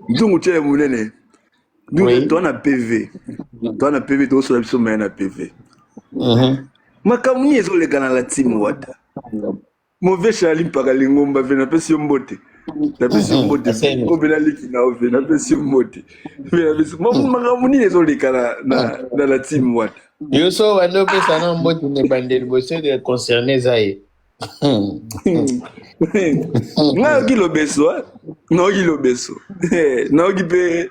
Nzungu tie ya monene. Nzungu toa na PV. Toa na PV tozosola biso maya na PV. Makambo nini ezoleka na la team Wata? Mauvais Charlie mpaka lingomba ve napesi yo mbote. Napesi yo mbote. Kombe na liki na yo ve napesi yo mbote. Makambo nini ezoleka na, na, na la team Wata? Yo so bandi opesa na mbote na ebandeli boso de concerne eza ye. Nga yoki lobeso, eh? Nayoki lobeso. Nayoki pe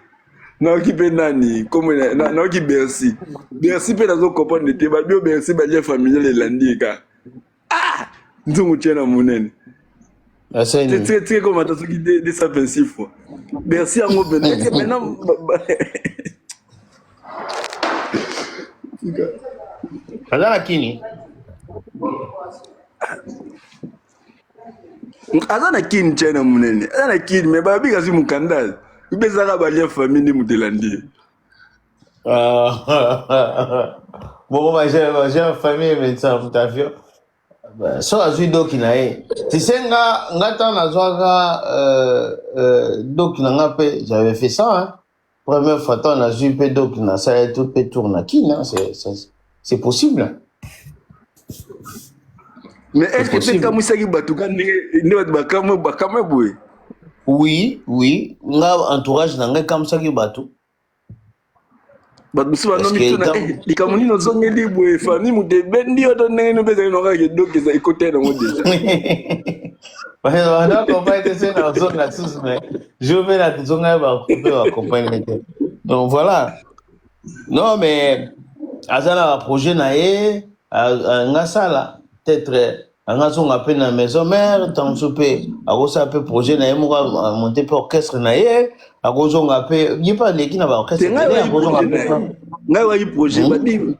nayoki pe nani kombo nayoki Bercy. Bercy pe nazo comprendre te ba bio Bercy ba lien familial elandi ye kaka. Ah! Nzungu tie na monene. Aseni. Tike tike komata soki 226 fois. Bercy yango pene. Est-ce que maintenant Aza na kini. Aza na kini tie na monene. Aza na kini mais babi kasi mukanda. Ubezaka ba lien famille nde moto elandi ye. Moko ba famille médecin moto avion. So azwi doki na ye. Tu sais nga nga ntango nazwaka doki na nga mpe j'avais fait ça hein. Première fois ntango nazwi mpe doki nasala tout mpe tour na kini hein. C'est possible. Mais est-ce que mpe ekamwisaki bato ka ndenge nde bato bakamwe bakamwe boye? Oui, oui, nga entourage na ngai ekamwisaki bato. Bato mosusu banomi tuna eh, likambo nini ozongeli boye famille moto ebendi yo to ndenge nini mpe ezali nokaka edoki eza ekoteli nango deja. Bana comprendre te se nazonga susu mais jour mpe nazonga mpe bakomprendre te. Donc voilà. Non mais aza na baprojet na ye nga sala peut-être anga azonga mpe na maison mère ntango mosusu mpe akosala mpe projet na ye moko amonte mpe orchestre na ye akozonga mpe ye mpe aleki na baorchestre ngai akozonga mpe ngai wayi projet babi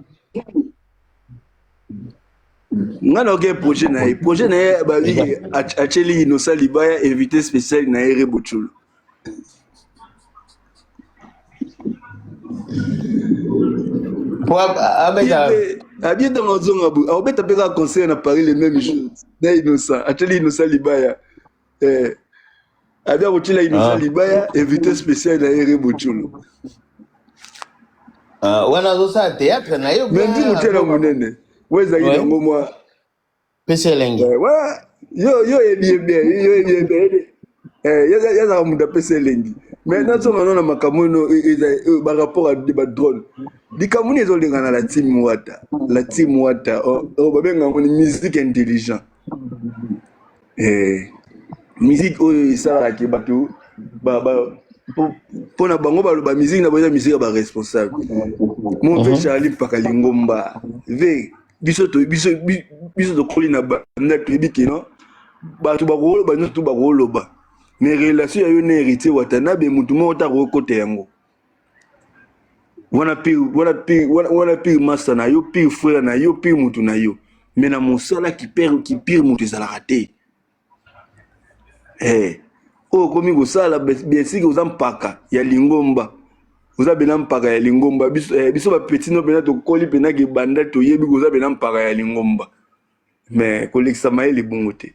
ngai naoke projet na ye projet na ye babi atieli Innocent Libaya invité spécial na ye Rebochulu. Po abeta abi ntango azonga boye akobeta mpe kaka concert na Paris le même jour na Innocent atieli Innocent Libaya eh, abi akotiela Innocent ah. Libaya invité spécial na ye Rebochulu. Ah, wana azosala théâtre na ye mais ndi motela monene oyo ezalaki nango mwa pesa elengi. Yo yo oyebi ye bien, yo oyebi ye bien. Eh, yazaka moto apesa elengi. Mais nazonga no na makambo oyo barapport ya badrone. Likambo nini ezolenga na la team Wata? La team Wata, oyo babenga yango ni musique intelligent. Eh, musique oyo esalaka ke bato mpo na bango baloba musique na bango eza musique ya baresponsable. Mon vieux Charlie Mpaka Lingomba, ve biso to biso biso tokoli na banda toyebi ke non bato bakoloba nyonso tu bakoloba mais relation ya yo na héritier Watanabe motu moko ta akokota yango wana pire wana pire wana pire masta na yo pire frère na yo pire motu na yo mais na mosala kipere kipire motu ezalaka te. Eh, oyo okomi kosala bien sûr oza mpaka ya lingomba oza bena mpaka ya lingomba biso, eh, biso bapeti no mpena tokoli mpena kebanda toyebi koza bena mpaka ya lingomba mais kolekisa mayele bongo te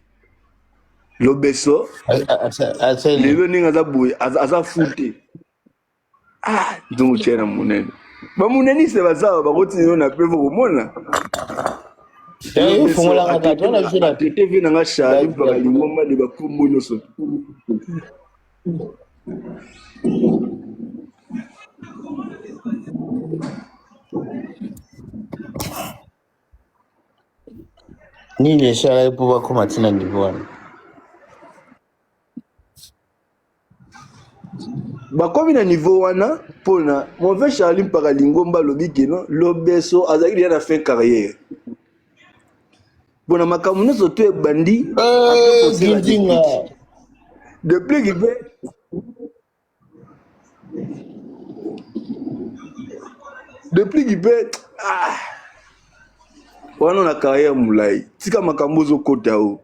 lobeso lelo ndenge aza boye aza fu te. Ah, nzungu tie na monene bamonenise baza bakoti yo na pevo komona tv na nga Charlie mpaka lingomba de bakombo nyonso. Nini esalaki mpo bakóma ntina niveau wana? Bakomi na niveau wana mpona mauvais Charlie Mpaka Lingomba alobi keno Lobeso azalaki deja na fin carrière mpona makambo nyonso to ebandi Ginzinga depuis mpe depuis mpe ah, wana na carrière molai tika makambo ozokota o.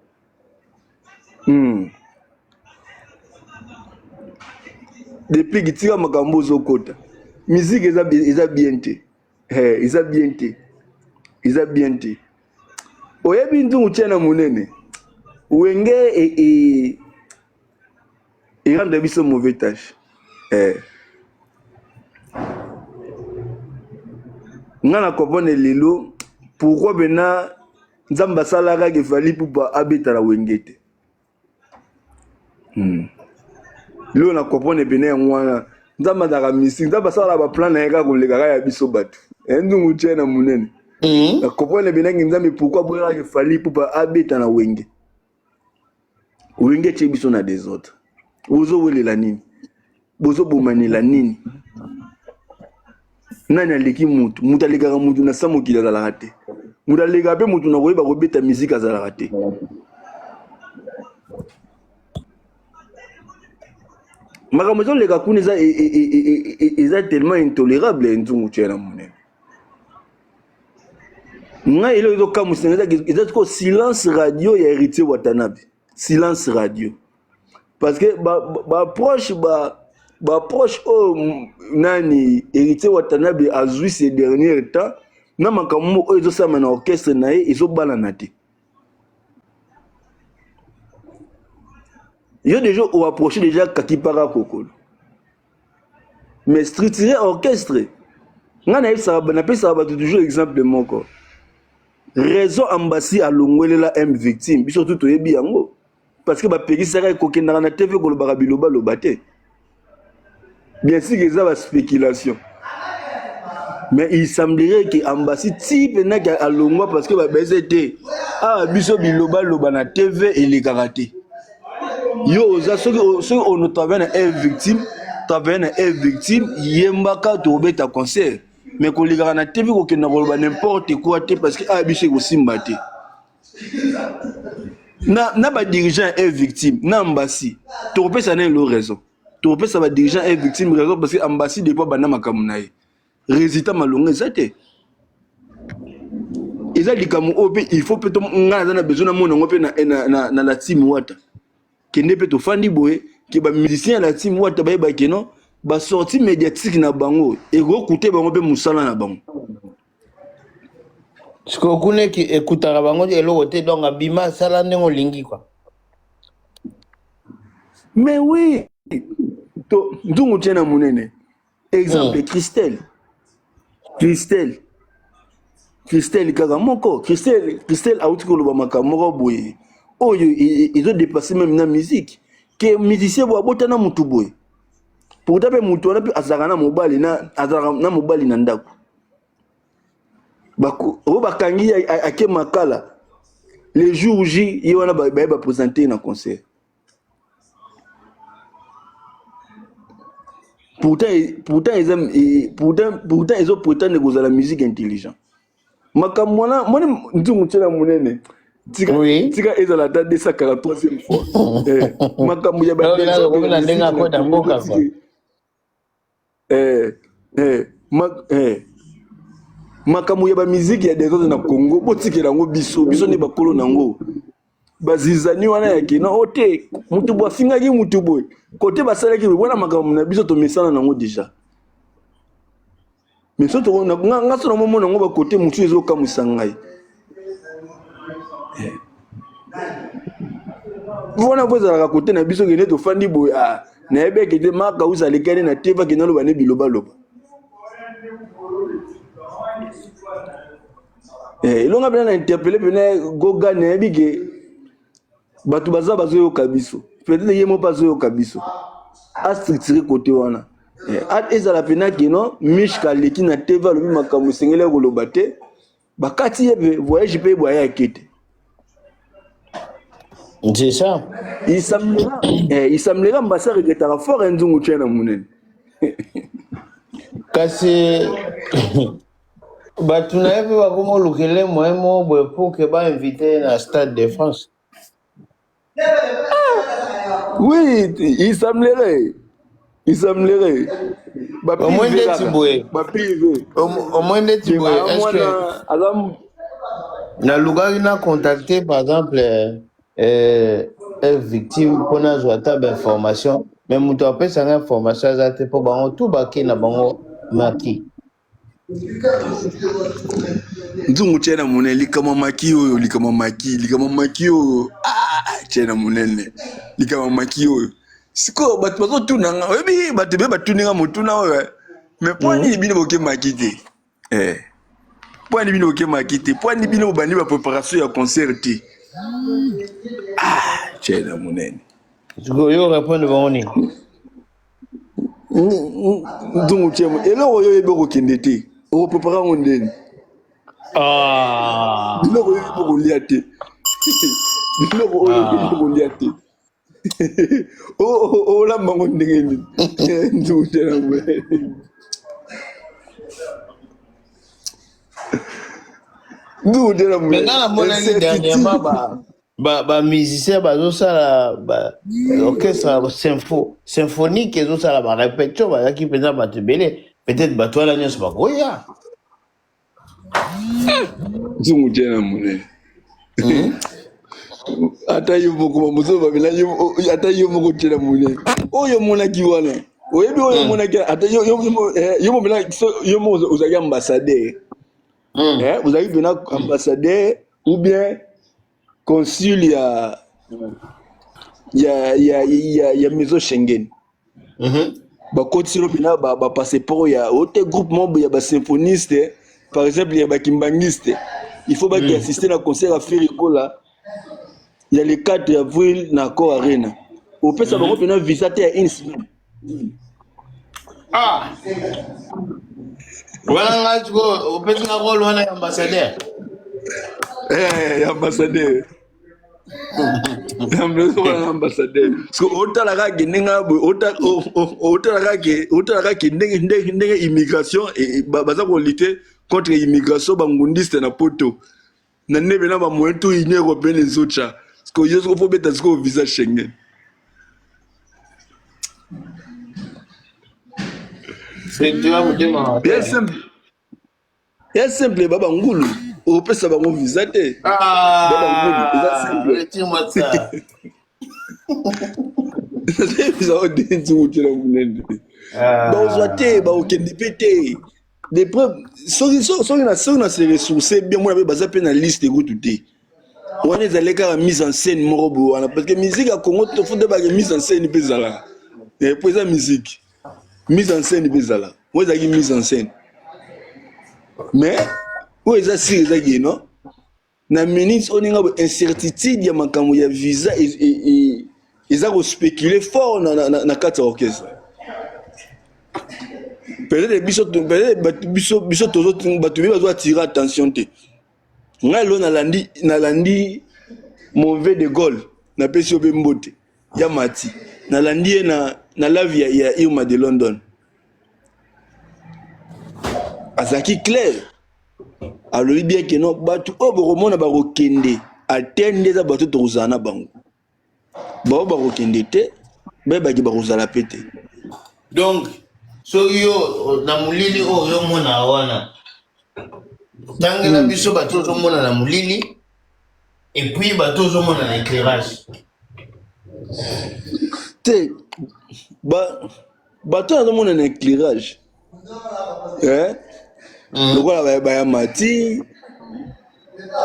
Depuis kitika makambo ozokota musique eza eza bien te eh, eza bien te eza bien te oyebi nzungu tia na monene wenge e, e, Erendre biso mauvais tâche. Eh. Nga na comprendre lelo pourquoi bena Nzambe asalaka ke Fally Ipupa abeta na Wenge te. Lelo na comprendre pene yango wana Nzambe azalaka mystique, Nzambe asalaka ba plan na ye kaka koleka kaka ya biso bato. Eh, ndungu tye na monene. Na comprendre pene ke Nzambe pourquoi aboyaka ke Fally Ipupa abeta na Wenge. Wenge etie biso na desordre. Bozowelela nini? Bozobomanela nini? Nani aleki mutu? Mutu alekaka mutu na sa mokili azalaka te. Mutu alekaka mpe mutu na koyeba kobeta miziki azalaka te. Makambo ezoleka kuna eza, e, e, e, e, eza tellement intolérable nzungu tye na monene. Ngai eloko ezokamwisa ngai eza sikoyo silence radio ya Héritier Watanabe. Silence radio. Parce que ba proche ba ba proche oyo nani Héritier Watanabe azwi ces derniers temps na makambo oyo ezosalama na orchestre na ye ezobalana te. Yo déjà oapproche déjà Kakipaka Kokolo. Mais structurer orchestre ngai nayebisaka napesaka bato toujours exemple moko. Raison Ambassi alongwelela M victime biso tout toyebi yango parce que bapekisaka kokendaka na TV kolobaka bilobaloba te. Bien sûr eza ba spéculation. Mais il semblerait que Ambassi ti pena ke alongwa parce que babese te. Ah biso bilobaloba na TV elekaka te. Yo oza soki soki ono travaille na F victime, travaille na F victime yembaka tobeta concert. Mais kolekaka na TV kokenda koloba n'importe quoi te parce que ah biso ekosimba te. Na ba dirigeant ya F victime na Ambassi tokopesa na elo raison. Tokopesa ba dirigeant ya F victime raison parce que Ambassi depuis banda makambo na ye. Résultat malonga eza te. Eza likambo oyo mpe il faut mpe ngai naza na besoin namona yango mpe na la team Wata. Kende mpe tofandi boye ke ba musicien ya la team Wata bayeba ke non ba sortie médiatique na bango ekokute bango mpe mosala na bango. Sikoyo kuna ekutaka bango eloko te, donc abima asala ndenge olingi quoi. Mais oui, to nzungu tie na monene. Exemple Christelle. Christelle. Christelle kaka moko. Christelle, Christelle auti koloba makambo moko boye. Oyo ezo dépasser même na musique. Ke musicien bo abota na mutu boye. Pourtant pe mutu wana pe azalaka na mobali na azalaka na mobali na ndako. Bako oyo bakangi ake makala. Le jour J ye wana ba ba présenter na concert. Pourtant pourtant eza pourtant pourtant ezo prétendre kozala musique intelligent. Makambo wana moni nzungu tiela monene. Tika Oui. tika ezala ata 243e fois. Eh, makambo ya ba Donc, là, désordre okomi na ndenge musique na akota Congo mboka quoi. tiki eh, eh, ma, eh. Makambo ya ba musique ya désordre na Congo botikela yango biso, biso nde bakolo na yango. Bazizani wana ya kino o te mutu bo afingaki mutu boye kote basalaki boye wana makambo na biso tomesana nango déjà. Mais so to nga nga so na momona yango ba kote mosusu ezokamwisa ngai. Wana po ezalaka kote na biso kende tofandi boye ah nayebi eke te Marc House alekani na TV akende aloba ne bilobaloba. Eh, elonga mpena na interpele mpena Goga nayebi ke bato baza bazoyoka biso peut-être ye moko mpe azoyoka biso astructure kote wana eh, ezala mpena keno Mishka aleki na TV alobi makambo esengeli ya koloba te bakati ye mpe voyage mpe boye ayaki te. C'est ça. Il semblerait, eh, il semblerait Mbassa regrettera fort nzungu tien na monene. Kasi bato na ye mpe bakoma olukele moyen moko boye pour ke bainvite ye na Stade de France. Oui, il semblerait. Il semblerait. Ba Au moins privé ndeti kaka. boye. Ba privé. Au moins ndeti boye. Est-ce que Aza nalukaki na contacter par exemple victime mpo nazwa ata bainformation, mais moto apesanga information aza te mpo bango tu bake na bango maki. Nzungu tye na monene likama maki oyo likama maki likama maki oyo ah tye na monene likama maki oyo. Sikoyo bato bazotuna nga, oyebi bato ebele batuni nga motuna oyo, eh. Mais mpo nini bino bokemaki te? Eh. Mpo nini bino bokemaki te? Mpo nini bino bobandi ba préparation ya concert te? Ah, tshela monene. Sikoyo yo répondre bango nini? Nzungu tshemo, eloko oyo oyebi okokende te, okoprepare yango ndeni? Ah. Biloko oyo oyebi okolia te. Biloko oyo oyebi Ah. okolia te. Olamba yango ndenge nini? Nzungu tshela monene. Nzungu tshela Mais monene. nga namonaki Incertitude. dernièrement ba musicien bazosala ba orchestre symphonique ezosala ba répétition, bazalaki mpenza bato ebele, peut-être bato wana nyonso bakoya. Nzungu tshela monene. Ata yo moko bamosusu babela yo, ata yo moko tshela monene. Oyo omonaki wana, oyebi oyo omonaki, ata yo yo yo moko yo moko ozalaki ambassadeur. Eh, ozalaki mpena ambassadeur ou bien consul ya maison Schengen. Bakotisi yo mpena ba passeport ya ote groupe moko ya basymphoniste, par exemple ya bakimbangiste, il faut baki assister na concert ya Ferre Gola ya le 4 avril na Accor Arena. Opesa bango mpena visa te ya une semaine. Ah, wana nga sikoyo opesi nga role wana ya ambassadeur. Eh, ya ambassadeur. Wana ambassadeur. Parce que otalaka ke ndenge boye, otalaka ke ndenge immigration baza kolutter contre immigration bangundiste na poto. Na ndenge na ba moyen tout Union européenne ezotya. Parce que yo soko faut beta sikoyo visa Schengen. Bien simple. Ya simple ba bangulu opesa bango visa te. Ba bangulu eza Ah, simple. retire-moi ça. Visa oyo nzungu tela monene. Bakozwa te, bakokende mpe te. De preuve, soki na se ressource bien, mona mpe baza mpe na liste kutu te. Wana ezali kaka mise en scène moko boye wana, parce que musique ya Congo tofo nde bake mise en scène mpe ezalaka. Po eza musique. Mise en scène mpe ezalaka. Oyo ezalaki mise en scène. Mais oyo eza sire ezaki non? Na minute oyo ninga incertitude ya makambo ya visa eza kospéculer fort na kati ya orchestre. Peut-être biso, peut-être bato biso tozo bato bi bazo attirer attention te. Ngai lelo nalandi mauvais de Gaulle, napesi yo mpe mbote ya mati. Nalandi ye na live ya Irma de London. Azalaki clair. Alobi bien ke non, bato oyo bokomona bakokende ate nde eza bato tokozala na bango. Bao bakokende te, bayebaki bakozala pe te. Donc soki yo na molili oyo ozomona wana, tangela biso bato ozomona na molili et puis bato ozomona na éclairage. Te, bato nazomona na éclairage, eh? Lokola baya mati,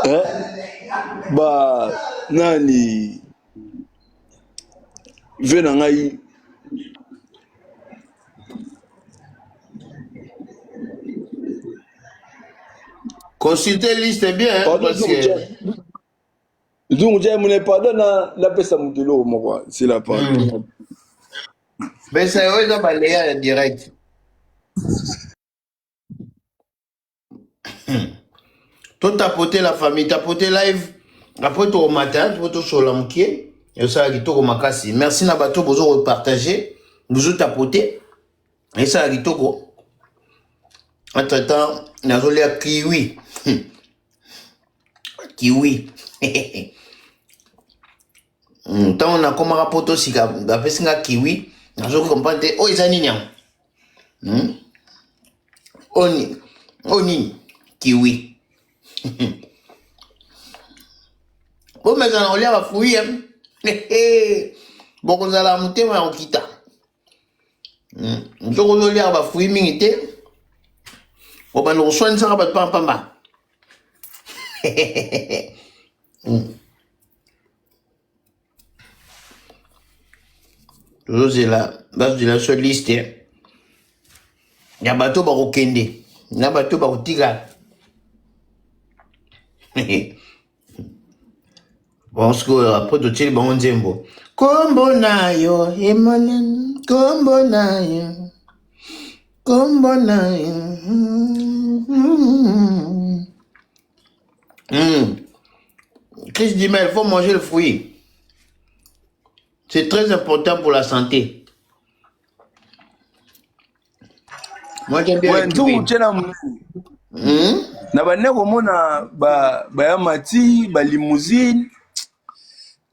eh? Ba nani ve na ngai. Consulter liste bien, hein, Pardon, parce que Zungu tia mone, pardon, na napesa moto eloko moko c'est la pardon. Mais ça oyo eza baleya ya direct. Totapote la famille, tapote live. Après tokomata po tosola mokie, esala kitoko makasi. Merci na bato bozo kopartage, bozotapote, esala kitoko. Entre temps nazolia kiwi, kiwi. Ntango nakomaka poto sika, bapesi nga kiwi, nazoki comprendre te oyo eza nini yango. Oyo nini? Kiwi. Bomesana kolia bafruit, bokozala motema ya kokita. Soki ozoliaka bafruit mingi te, obanda koswanisaka bato pambapamba. Tozozela bazozela biso liste ya bato bakokende na bato bakotikala. Bon, sikoyo apres totieli bango nzembo kombo na yo emonani, kombo na yo, kombo na yo. Chris dit, mais il faut manger le fruit. C'est très important pour la santé. Moi, j'aime bien Ouais, le nzungu kiwi. tie na monene. Na bande komona ba baya mati ba limousine,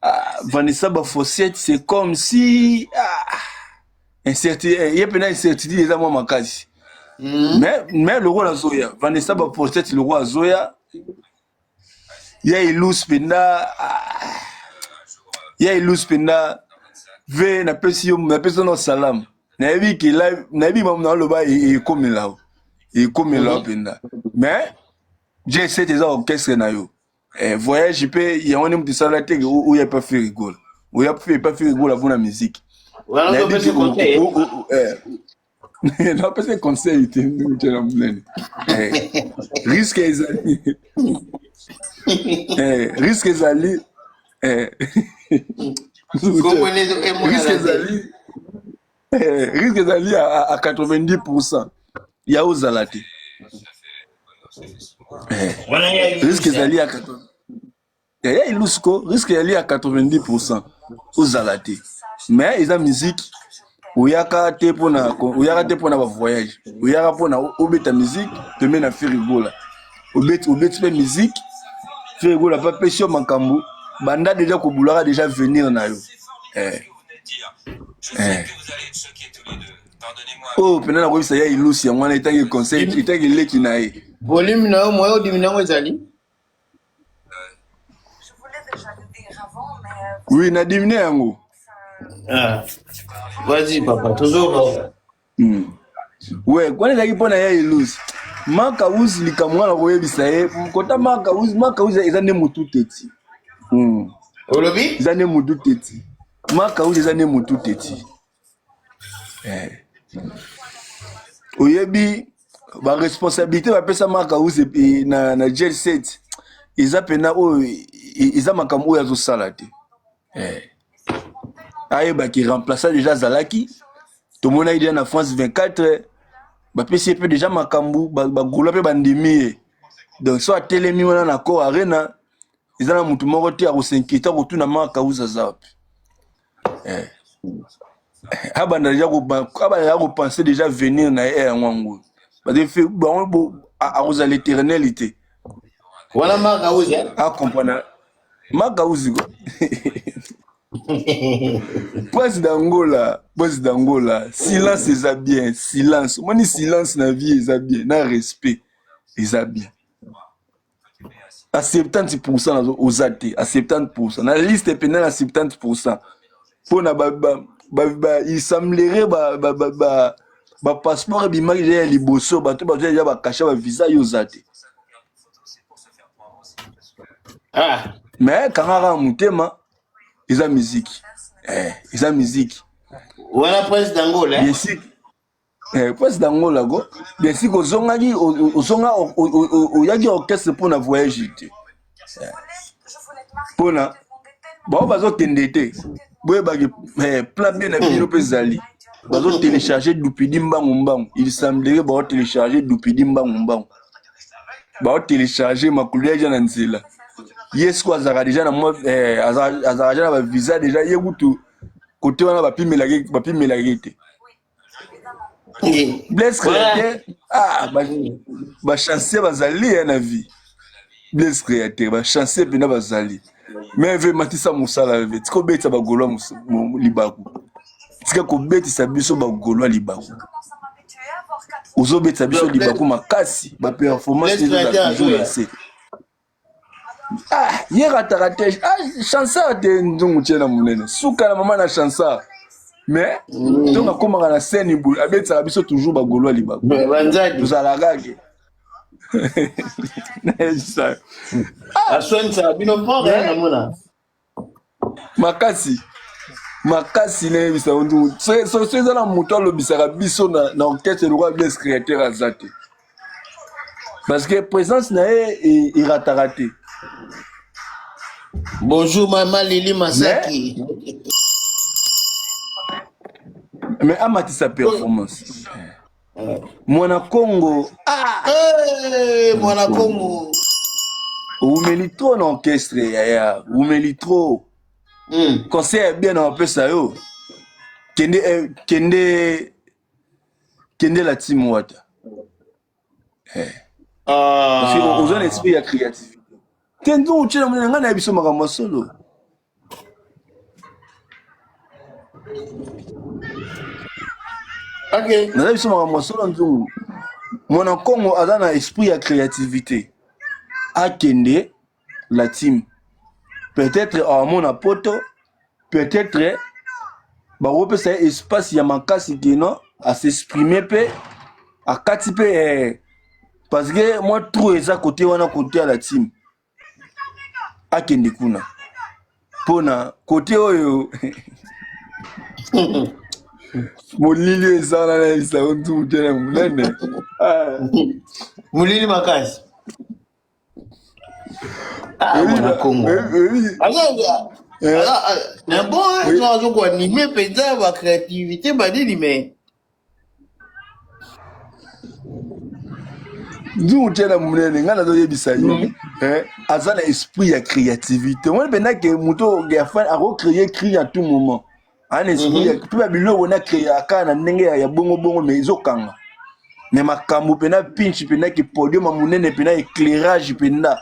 ah, Vanessa ba fossette, c'est comme si ah, incertitude, ye pena incertitude eza mwa makasi. Mais lokola azoya Vanessa ba fossette, lokola azoya ya elus mpenza, ah, ya elus mpenza ve napesi yo, napesi yo na salamu. Nayebi ke nayebi mamu naloba ekomela yo, ekomela yo mpenza. Mais J7 eza orchestre na yo. Voyage mpe yango nde moto esala te ke oya epa Ferre Gola, oya epa Ferre Gola mpona musique. Wana Nayebi ozopesa ke conseil. Napesa conseil te, ndenge tiela monene. Risque ezali, risque ezali, Kombo emonana risque te. ezali, risque ezali à 90% ya ozala te. Wana ya Risque Ilusa. ezali ya 80 ya ilusko, risque ezali ya 90% ozala te. Mais eza musique, oyaka te mpona, oyaka te mpona bavoyage, oyaka mpona obeta musique pembeni na Ferre Gola. Obeti, obeti mpe musique, Ferre Gola mpe apesi yo makambo. Banda déjà kobulaka déjà venir na yo. Oyo mpena nakoyebisa ya ilusi yango wana, etangi conseil, etangi leki na ye. Volume na yo moyen odimi nango ezali. Oui, na dimine yango. Ah. Vas-y papa, tozoka. We wana ezalaki mpo na ya elusi Makauzi. Likambo wana koyebisa ye kota Makauzi, Makauzi eza nde motu teti. Olobi? Eza nde motu teti, Makauzi eza nde motu teti. Oyebi baresponsabilité bapesa Makauzi na Jet 7 eza mpena oyo eza makambo oyo azosala te. Ayebaki remplaçant déjà azalaki, tomonaki déjà na France 24, bapesi ye mpe déjà makambo, bagaulois mpe bandimi ye. Donc so atelemi wana na Accor Arena, eza na motu moko te akos'inquiéter, akotuna Makauzi aza wapi. Abanda déjà abanda déjà kopenser déjà venir na ye yango yango, parce que bango akozala éternel te. Wana Makauzi. Acomprendre Makauzi ko Prince d'Angola, Prince d'Angola, silence eza bien, silence. Omoni, silence na vie eza bien, na respect eza bien. À 70% oza te, à 70% na liste pena, na 70% mpona ba, il semblerait ba passeport ebimaki deja ya liboso, bato bazwa deja bacachet, bavisa, yo oza te. Ah. Mais kanga kaka motema, eza musique, eza musique. Wana Prince d'Angola. Bien sûr, Prince d'Angola ko bien sûr ozongaki, ozonga, oyaki orchestre mpona voyage te, mpona bao bazokende te. Boyebaki plan B na bino mpe ezali, bazotélécharge dupidi mbangu mbangu. Il semblerait baotélécharge dupidi mbangu mbangu, baotélécharge makolo ya na nzela. Ye siko azalaka deja na mwa azalaka deja na bavisa deja, ye kutu kote wana bapimelaki te. Blaise Créateur, ah, bachancier bazali ya na vie. Blaise Créateur, bachancier mpena bazali. Mais ve matisa mosala, ve tika obetisa bagaulois libaku, tika kobetisa biso bagaulois libaku. Ozobetisa biso libaku makasi, baperformance ezozala toujours na se. Ah, ye rataka te. Ah, chansard te, nzungu tie na monene, suka na mama na chansard. Mais ntongo akomaka na scène boye, abetisaka biso toujours bagaulois libaku. Banzadi. Tozalaka ke nayebisa. Aswanisaka bino fort, namona. Makasi. Makasi nayebisa yo ndungu, soki eza na moto alobisaka biso na orchestre lokola Blaise Créateur aza te, parce que présence na ye erataka te. Bonjour mama Lili Masaki. Mais amatisa performance. Mwana Congo. Ah! Hey, mwana Congo. Oumeli trop na orchestre yaya, oumeli trop. Conseil ya bien na bapesa yo. Kende eh, kende kende la team wata. Eh. Parce que oza na esprit ya créativité. Te nzongo tiela monene ngai na biso makambo ya solo. Naza biso makambo ya solo nzungu. Mwana Congo aza na esprit ya créativité. Akende la team. Peut-être amona poto, peut-être bakopesa ye espace ya makasi keno a s'exprimer pe akati pe eh, parce que moi trop eza côté wana côté ya la team. Akende kuna mpona kote oyo molili eza wana nayebisa yo ntumu te na monene. Molili makasi. Ah, mwana Congo. Mais bon, azo koanime mpenza ba créativité banini mais Nzungu te na monene ngai nazoyebisa yo aza na esprit ya créativité omoni mpenza ke moto akocreye cri à tout moment aza na esprit ya mpe babiloko na créaka na ndenge ya bongobongo mais ezokanga mais makambo mpena pinch mpena ke podium ya monene mpena éclairage mpena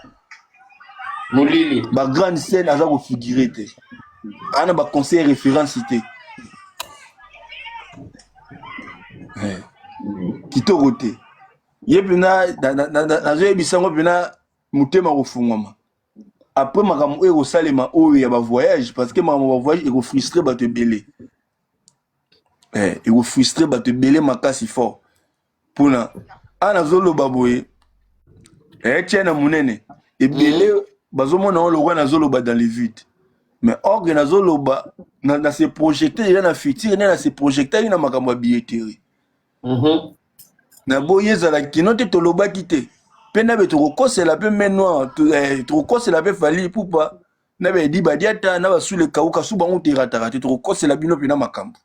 molili ba grande scène aza kofigure te aza na baconseil référence te. Kitoko te ye mpena nazoyebisa yango mpena motema kofungwama après makambo oyo ekosalema oyo ya bavoyage, parce que makambo ya bavoyage ekofrustre bato ebele, ekofrustre bato ebele makasi fort mpona awa nazoloba boye tia na monene ebele bazomona ngo lokola nazoloba dans le vide, mais or que nazoloba na se projeter déjà na futur nde na se projeter na makambo ya billetterie. Na boyi ezala kino te tolobaki te mpe na be tokokosela mpe main noire tokokosela mpe Fally Ipupa na be Badiata na basule kauka su bango terataka te tokokosela bino mpena makambo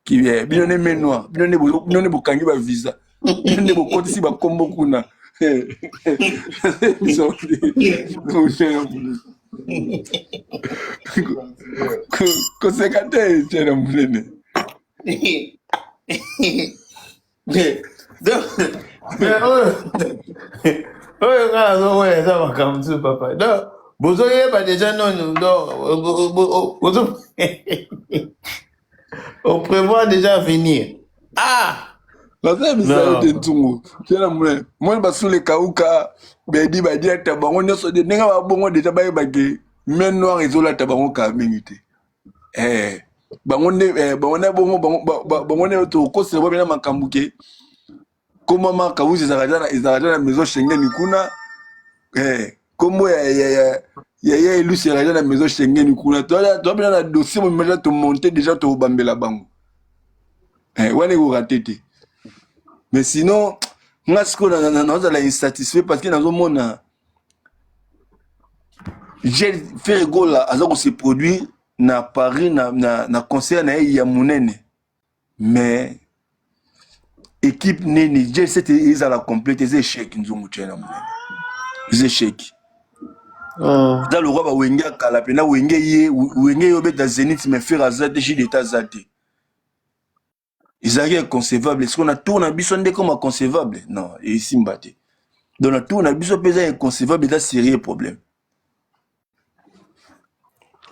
bino nde main noire bino nde bokangi ba visa bino nde bokotisi bakombo kuna. Koseka te tie na monene. Oyo nga nazomona eza makambo mosusu papa. Donc bozoyeba déjà nono, donc bozo on prévoit déjà venir. Ah, nazoyebisa yo te ntungu tie na monene moni basule kauka bedi badiata bango nyonso de ndenge babongo deja bayebake main noire ezolata bango kaka mingi te. Bango nde bango nde bongo bango nde tokosela babena makambo ke komama kawuzi ezalaka na maison Schengen kuna, kombo ya ya ya ya ya elusi ezalaka na maison Schengen kuna. Toabena na dossier mobimba tomonte déjà tobambela bango wana ekorater te. Mais sinon nga sikoyo nazala insatisfait parce que nazomona Ferre Gola aza kose produire na Paris na concert na ye ya monene, mais équipe nini J7 ezala complète eza échec. Nzungu tia na monene eza échec. Eza lokwa bawenge ya kala mpena wenge ye wenge ye obeta Zénith mais Ferre aza te, J d'état aza te, ezalaki inconcevable. Sikoyo na tour na biso nde comme inconcevable non esimba te. Donc na tour na biso mpe eza inconcevable, eza sérieux problème.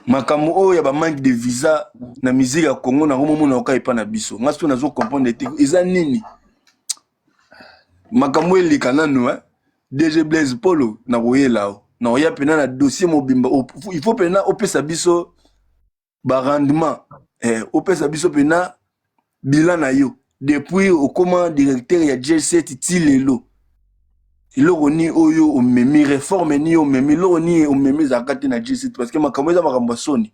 Makambo oyo ya bamanque de visa na musique ya Congo nango momona oka epa na biso nga soki nazo comprendre te eza nini makambo eleka nanu. DG Blaise Polo nakoyela o nakoya mpena na dossier mobimba. Il faut mpena opesa biso barendement, opesa biso mpena bilan na yo depuis okoma directeur ya J7 ti lelo. Eloko nini oyo omemi, réforme nini omemi, eloko nini omemi ezalaka te na J7, parce que makambo eza makambo ya soni.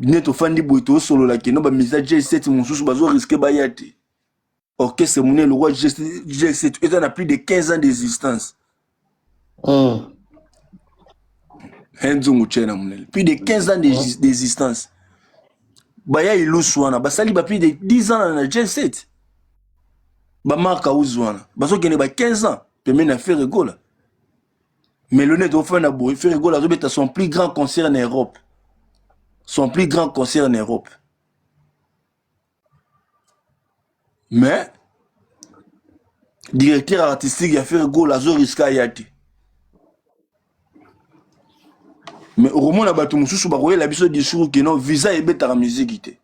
Nde tofandi boye tosolola keno ba misa J7 mosusu bazo risque baya te. Orchestre monene lokola J7 eza na plus de 15 ans d'existence. Nzungu tshena monene plus de 15 ans d'existence. Baya ilusu wana basali ba plus de 10 ans na J7. Ba Marc House wana bazokende ba 15 ans pembeni na Ferre Gola. Mais le net ofanda boye Ferre Gola azobeta son plus grand concert en Europe. Son plus grand concert en Europe. Mais directeur artistique ya Ferre Gola azo risque aya te. Mais okomona bato mosusu bakoyela biso discours que non visa ebetaka musique te.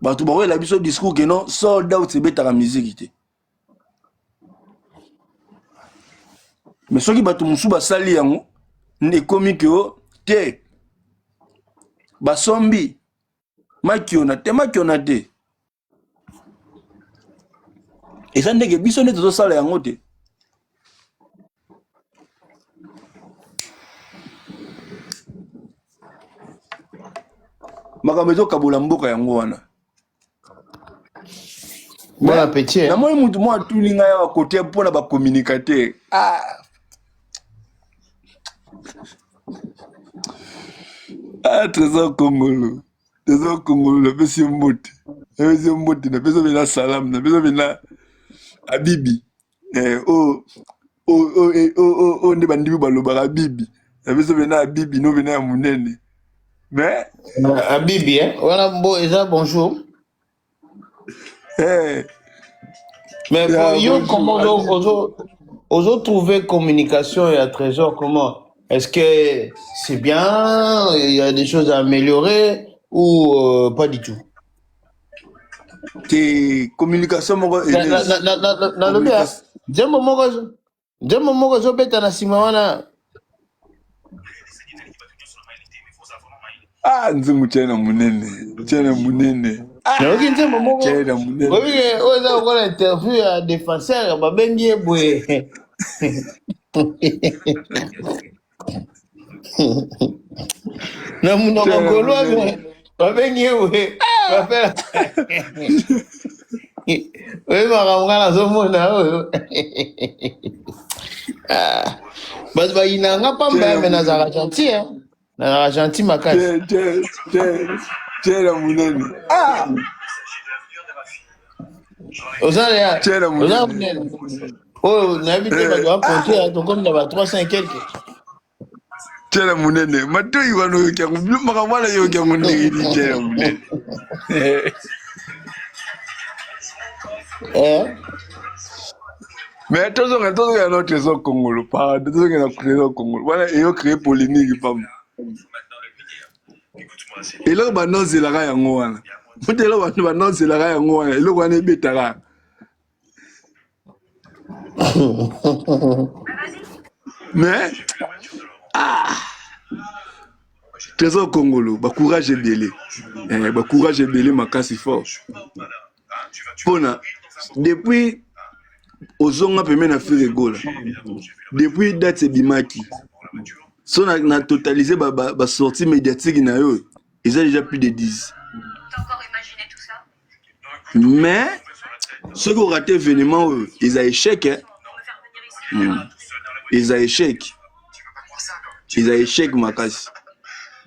Bato bakoyela biso discours que non sold out ebetaka musique te. Mais soki bato mosusu basali yango nde ekomi ke te basombi makiona te makiona te eza ndenge biso nde tozosala yango te. Makambo ezokabola mboka yango wana. Bon appétit. Hein? Namoni mutu moko atuni ngai awa kote mpo na bacommunicateur. Ah. Ah, Trésor Kongolo. Trésor Kongolo, napesi yo mbote. Napesi yo mbote, napesi yo mpenza salamu, napesi yo mpenza abibi. Eh, oyo oh, oh, oh, oh, nde bandimi balobaka abibi. Napesi yo mpenza abibi, no mpenza ya monene. Mais Abibi, hein? Wana bo eza bonjour. Eh. Mais Ya, pour yo, bonjour, comment Abibi. ozo trouver communication et à Trésor comment? Est-ce que c'est bien? Il y a des choses à améliorer ou pas du tout? Te communication moko Na heureuse. na na na na lobi ah, Communication. nzembo moko nzembo moko ezobeta na nsima wana. Ah, nzungu chena munene, chena munene. Ah, Nayoki nzembo moko chena munene. oyebi ke oyo eza lokola interview ya défenseur babengi ye boye. Na monoko Chena gaulois munene. babengi ye boye bapela oyebi makambo nga nazomona oyo. Ah, bato bayinaka nga pamba Chena me munene. nazalaka gentil hein. Nazalaka gentil makasi. Chena munene. Ah, Oza ya chena oza munene. monene oyo nayebi te bato Eh, ah, bakonte tokomi na ba 300 et quelque. chena munene. Matoi wana oyoki yango, makambo wana oyoki yango ndenge nini chena munene. Eh. Eh? Mais tozonga tozonga na Trésor Kongolo, pardon, tozonga na Trésor Kongolo. Wana eyo créer polémique pamba. Eloko banonselaka yango wana. Moto eloko bato banonselaka yango wana, eloko wana ebetaka. Mais ah, Trésor Kongolo, ba courage ebele. Eh, ba courage ebele makasi fort. Pona depuis ozonga pembeni na Ferre Gola, depuis date ebimaki, so na, na totaliser ba, ba, ba sortie médiatique na yo, eza déjà plus de 10. Mais soki orate événement oyo eza échec eh? Eza échec, eza échec makasi.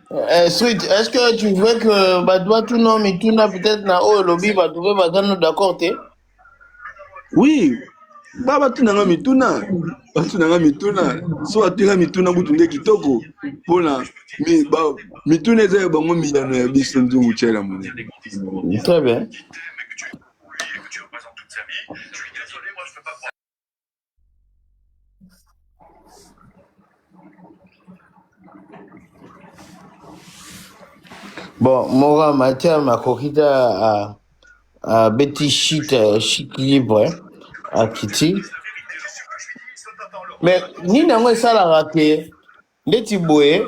Eh, Sweet, est-ce que tu veux que bato batuna mituna peut-être na oyo olobi bato mpe baza no d'accord te? Oui, ba batunanga mituna, batunanga mituna, so batunga mituna kutu nde kitoko mpona mi, ba, mituna eza ya bango miyano ya biso nzungu tyela monene. Très bien. Bon, moko amateur makoki te abeti shit shit libre hein, akiti. Mais nini yango esalaka ke ndeti boye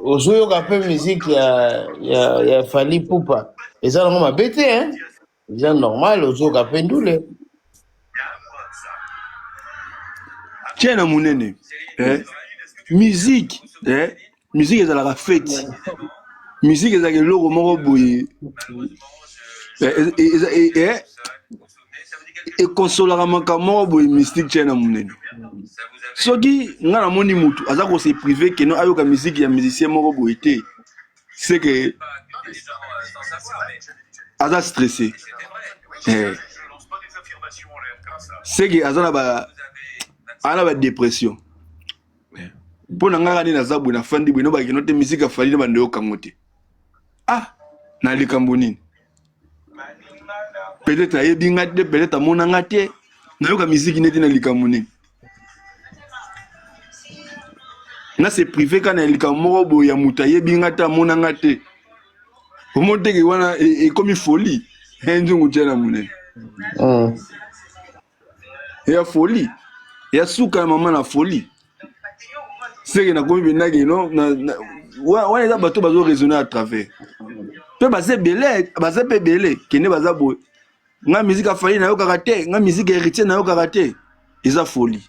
ozoyoka mpe musique ya Fally Ipupa eza nango mabe te hein? Eza normal ozoyoka mpe ndule. Tia na monene eh? Musique eh? Musique ezalaka fete. Musique ezalaka eloko moko boye ekonsolaka makambo moko boye mystique china monene. Soki nga namoni mutu aza ko se priver keno ayoka musique ya musicien moko boye te, c'est que aza stressé. Eh. C'est que aza na ba aza na ba dépression. Mpo na ngai kaka nde naza boye nafandi boye nobaki no te musique ya Fally na bando yoka yango te. Ah, na likambo nini? Peut-être ayebi nga te, peut-être amona nga te. Nayoka musique neti na likambo nini? Na se privé kaka na likambo moko boye ya moto ayebi nga te, amona nga te. Omoni te ke wana ekomi folie. Nzungu tia na monene. Ya folie. Ya suka ya mama na folie. Seke nakomi mpenza ke no wana eza bato bazo raisonner à travers. Pe baza ebele, baza pe ebele, kende baza boye. Nga musique ya Fally nayokaka te, nga musique ya Héritier nayokaka te. Eza folie.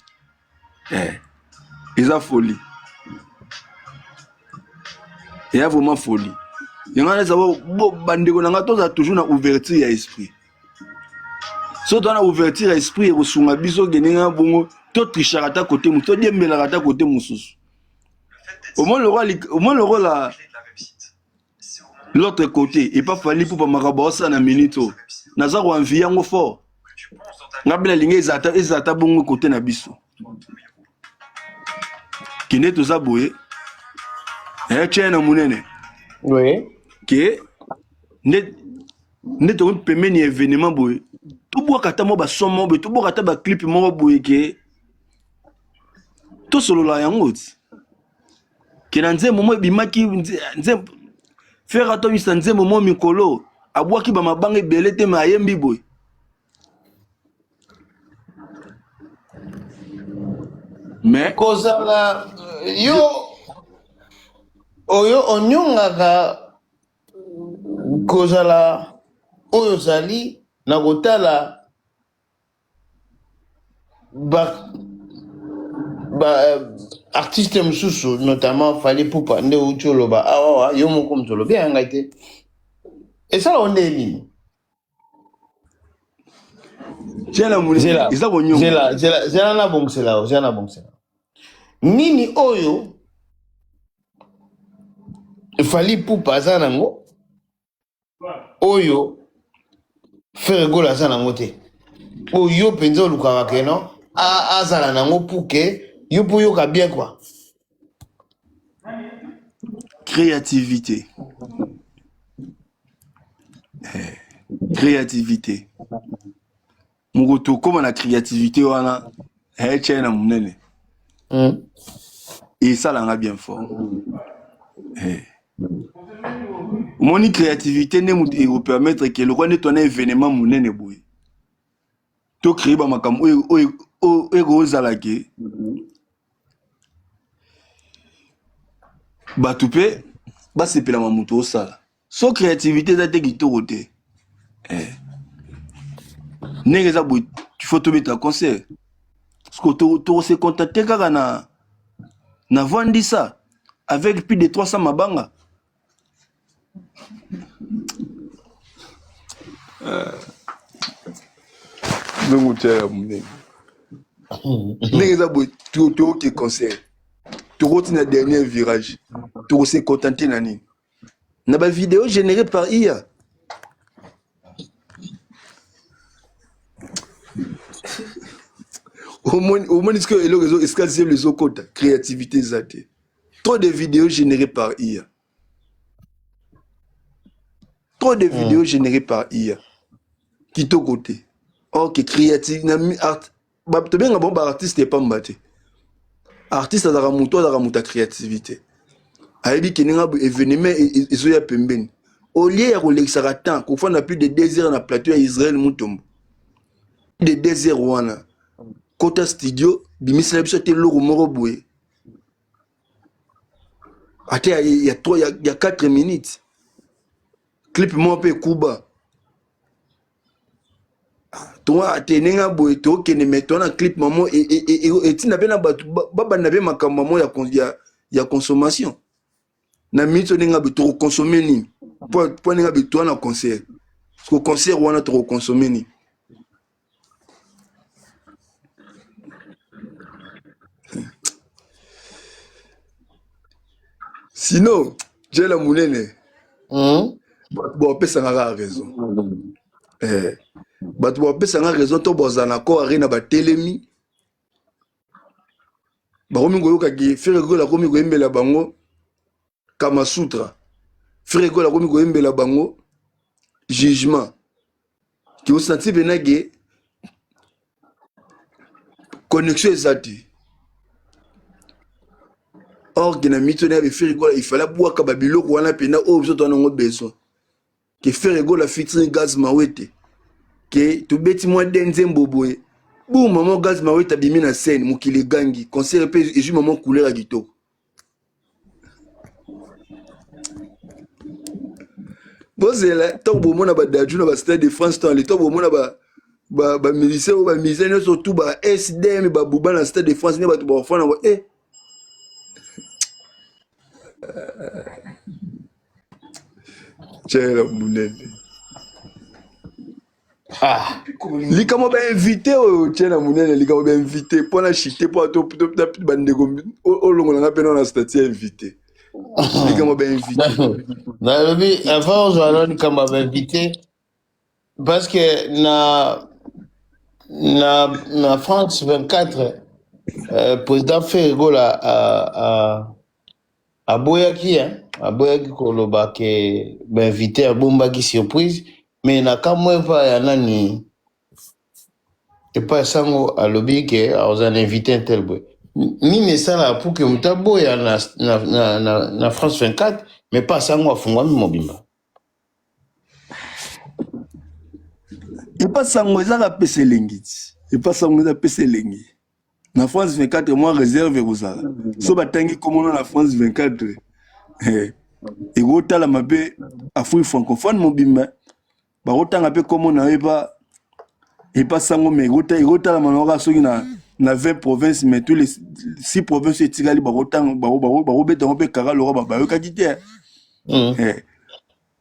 Eh. Eza folie. Eya vraiment folie. Yango wana eza bo bandeko na nga tozala toujours na ouverture ya esprit. Soki toza na ouverture ya esprit ekosunga biso kende nga bongo to trichaka ata kote mosusu, todiembelaka ata kote mosusu. Omoni lokola l'autre côté epa Fally Ipupa makambo aosala na minute oyo naza ko envie yango fort. Nga mpe nalingi ezala ata bongo kote na biso. Kende toza boye tien na monene. Oui. Ke nde tokomi pembeni ya événement boye tobwaka ata mwa bason moko boye, tobwaka ata baclip moko boye ke tosolola yango ti. Ke na nzembo moko ebimaki nzembo Ferre atomisa nzembo moko mikolo abwaki ba mabanga ebele te me ayembi boye. Mais kozala yo oyo onyongaka kozala oyo ozali na kotala ba artiste mosusu notamment Fally Ipupa nde outi oloba awawa yo moko moto olobi ya ngai te esala nde nini? Tiela monene eza konyonga. Zela, zela, zela na bongisela, zela na bongisela. Nini oyo Fally Ipupa aza nango oyo Ferre Gola aza nango te, oyo yo mpenza olukaka ke non azala nango pour ke yo mpo oyoka bien quoi. Créativité. Créativité. Moko tokóma na créativité wana tien na monene. Esalanga bien fort. Omoni créativité nde moto ekopermettre ke lokwa nde twana événement monene boye to créer ba makambo oyo ekozala ke bato mpe basepelama moto osala. So créativité eza te kitoko te. Ndenge eza boye il faut tobeta concert. Parce que to se contacter kaka na Vandisa avec plus de 300 mabanga. Ndongo tia ya monene. Ndenge eza boye toyoki concert. Tokoti na dernier virage. Toko se contenter na nini? Na ba vidéo générée par IA. Omoni ce que eloko ezo esika zelo ezokota créativité eza te. Trop de vidéos générées par IA. Trop de vidéos générées par IA. Kitoko te. Ok, créative na art ba tobenga bango ba artiste epamba te. Artiste azalaka moto, azalaka moto ya créativité. Ayebi ke ndenge événement ezoya pembeni. Au lieu ya kolekisaka temps, kofanda plus de 2 heures na plateau ya Israël Mutombo. Plus de 2 heures wana. Kota studio, bimisela biso te eloko moko boye. Ate ya 3 ya 4 minutes. Clip moko pe ekuba. Toa ate ndenge boye tokende mais toa na clip mamo etinda pe na bato babanda pe makambo mamo ya consommation. Na minute oyo ndenge abe tokokonsome nini mpo ndenge abe toa na concert, parce que concert wana tokokonsome nini? Sinon jela monene Bapesanga kaka raison, bato bapesanga raison to bozala na ko arena batelemi, bakomi koyoka ke Ferre Gola akomi koyembela bango Kama Sutra, Ferre Gola akomi koyembela bango Jugement, ke osanti mpena ke connexion eza te. Or ke na mito na ya Ferre Gola, il fallait abwaka babiloko wana mpena oyo biso toza nango besoin, ke Ferre Gola featuring Gaz Mawete, ke tobeti mwa de nzembo boye, bu mama Gaz Mawete abimi na scène, mokili egangi, concert mpe ezwi mama couleur ya kitoko. Bozela ntango bomona badaju na bastade de France, ntango ntango bomona bamusicien oyo, bamusicien nyonso tu ba SDM babuba na Stade de France, nde bato bakofana ba e tiela monene. Ah. Likambo bainvité oyo, tie na monene, likambo bainvité mpo na chite, mpo bandeko olongola nga mpena na statut ya invité, likambo bainvité. Nalobi avant ozwa no likambo ya bainvité, parce que na France 24, président Ferre Gola aboyaki, hein, aboyaki koloba ke bainvité, abombaki surprise. Mais na kamwe epa ya nani, epai ya sango, alobi ke aza na invité un tel boye. Nini esalaka pour ke moto aboya na France 24, mais pa sango afungwami mobimba? Epa sango ezaka pesa elengi ti, epa sango eza pesa elengi. Na France 24, mwa réserve ekozala so batangi komono na France 24, ekotalama mpe Afrique francophone mobimba. Bakotanga mpe komo na yo epa sango, mais ekotalama na kaka soki na 20 province, mais tous les 6 provinces etikali bakotanga, bakobeta yango mpe kaka lokwa bayokaki te.